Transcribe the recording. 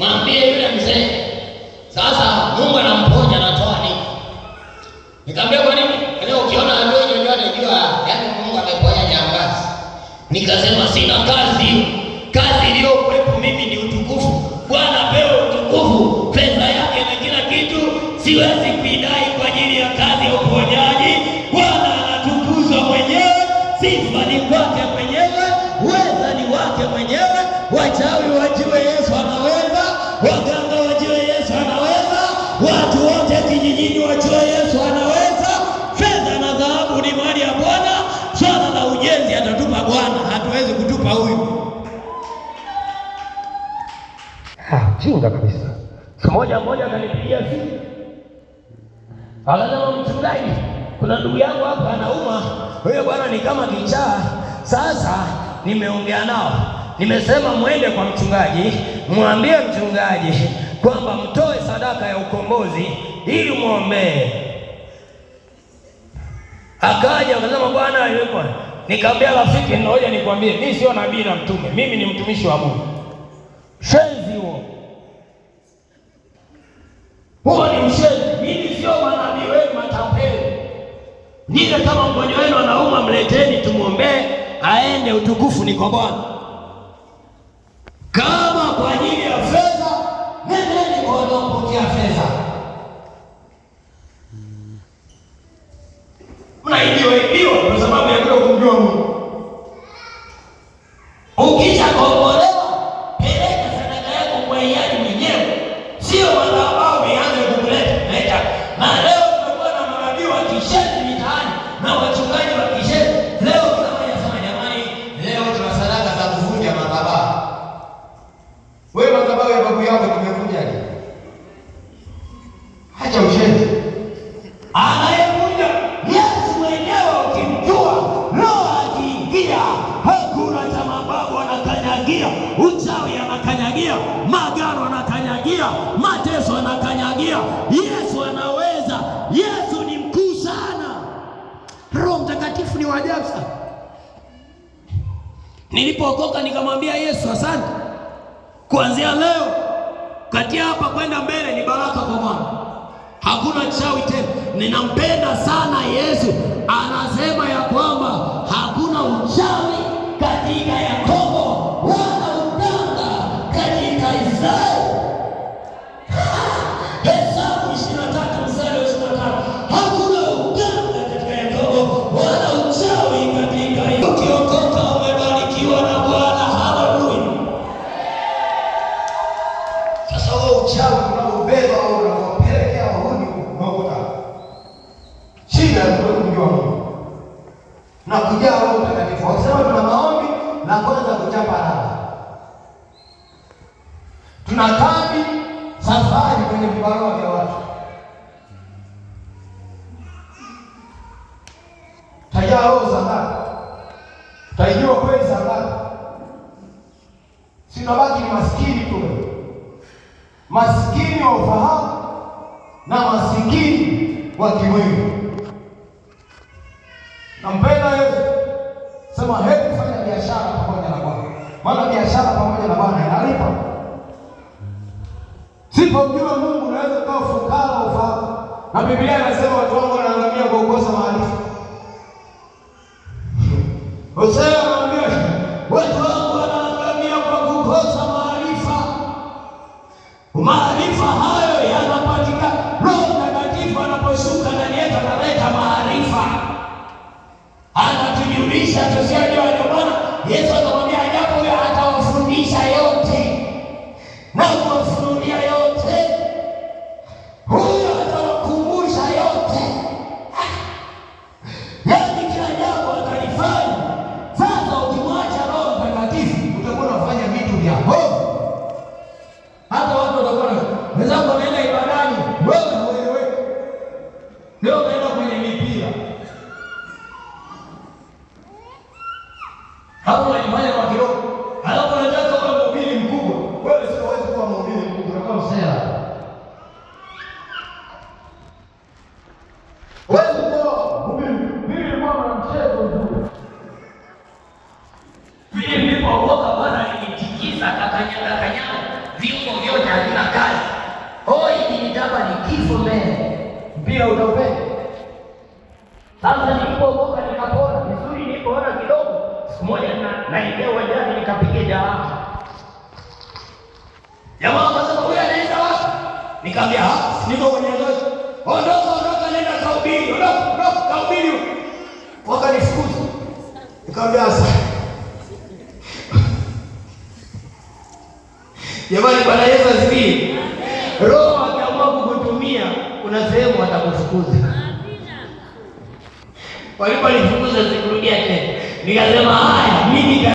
Mwambie yule mzee sasa Mungu anamponya anatoa nini? Nikamwambia kwa nini? Leo ukiona adui unajua anajua yaani Mungu ameponya jambazi. Nikasema sina kazi hiyo. Kazi iliyokuwepo mimi ni utukufu. Bwana apewe utukufu, fedha yake na kila kitu siwezi kuidai kwa ajili ya kazi ya uponyaji. Bwana anatukuzwa mwenyewe, sifa ni kwake mwenyewe, uweza ni wake mwenyewe. Wachawi wajue Yesu anaweza, waganga wajue Yesu anaweza, watu wote kijijini wajue Yesu anaweza. Fedha na dhahabu ni mali ya Bwana. Swala la ujenzi atatupa Bwana, hatuwezi kutupa huyu. Ah, jinga kabisa. Siku moja mmoja akanipigia simu akasema, mchungaji, kuna ndugu yangu hapa anauma, huyo bwana ni kama kichaa. Sasa nimeongea nao, nimesema mwende kwa mchungaji, mwambie mchungaji kwamba mtoe sadaka ya ukombozi ili mwombee. Akaja akasema, bwana yuko. Nikamwambia rafiki, ngoja nikwambie, mimi sio nabii na mtume, mimi ni mtumishi wa Mungu. Shenzi huo huo ni ushenzi. Mimi sio manabii wenu matapeli. Nyie kama mgonjwa wenu anauma, mleteni tumwombee aende, utukufu ni kwa Bwana. Kama kwa ajili ya fedha, nendeni kwa wanaopokea fedha. Mnaibiwa ibiwa kwa sababu ya kuto kumjua Mungu. Ukishakombolewa, peleka sadaka yako kwa hiari mwenyewe, sio madhabahu ianze kukuleta leta. Na leo tumekuwa na manabii wa kishenzi mitaani na wachungaji wa kishenzi. Leo kila mmoja anasema jamani, leo tuna sadaka za kuvunja madhabahu. Wewe madhabahu ya babu yako tumevunjaje? Acha ushenzi. Anayevunja Yesu mwenyewe, ukimjua roho akiingia, hakuna cha mababu anakanyagia, uchawi anakanyagia, magano anakanyagia, mateso anakanyagia. Yesu anaweza. Yesu ni mkuu sana. Roho Mtakatifu ni wa ajabu sana. Nilipookoka nikamwambia Yesu, asante, kuanzia leo katia hapa kwenda mbele ni baraka kwa Bwana, hakuna chawi tena. Ninampenda sana Yesu, anasema ya kwamba hakuna uchawi katika Yakobo wala uganga katika Israeli. Hesabu 23 mstari wa 25, hakuna uganga katika Yakobo wala uchawi katika Israeli. Ukiokoka umebarikiwa na Bwana. Haleluya! Sasa huo uchawi unaobeba au unaopelekea wahuni unaokota. Shida ya kumjua Mungu na kujaa Roho Mtakatifu. Wakisema tuna maombi na kwanza kuchapa raba. Tuna kambi safari kwenye vibarua vya watu. Tajaa roho za ngapi? Taijua kweli za ngapi? Si unabaki ni maskini tu wewe. Maskini wa ufahamu na masikini wa kimwili. Nampenda Yesu. Sema hebu fanya biashara pamoja na Bwana, maana biashara pamoja na Bwana inalipa. Sipomjua Mungu unaweza kuwa fukara wa ufahamu, na Biblia inasema watu wangu wanaangamia kwa kukosa maarifa. Hosea anaambia watu wangu wanaangamia kwa kukosa maarifa. Maarifa hayo yanapatikana Roho Mtakatifu anaposhuka ndani yetu, analeta maarifa, anatujulisha tusiyojua. Ndio maana Yesu akamwambia ajapo huyo atawafundisha yote na kuwafunulia yote, huyo atawakumbusha yote. Yaani kila jambo atalifanya. Sasa Mpira utaupenda. Sasa nilipookoka nikapona vizuri, nilipoona kidogo, siku moja naingia uwanjani nikapiga jamaa. Jamaa akasema huyu anaenda wapi? Nikamwambia niko kwenye zoezi. Ondoka, ondoka, nenda kahubiri. Ondoka, ondoka, kahubiri. Wakanifukuza. Nikamwambia sasa. Jamani, Bwana Yesu asifiwe. Roho akiamua kukutumia, kuna sehemu atakufukuza. Waliponifukuza sikurudia tena. Nikasema haya, mimi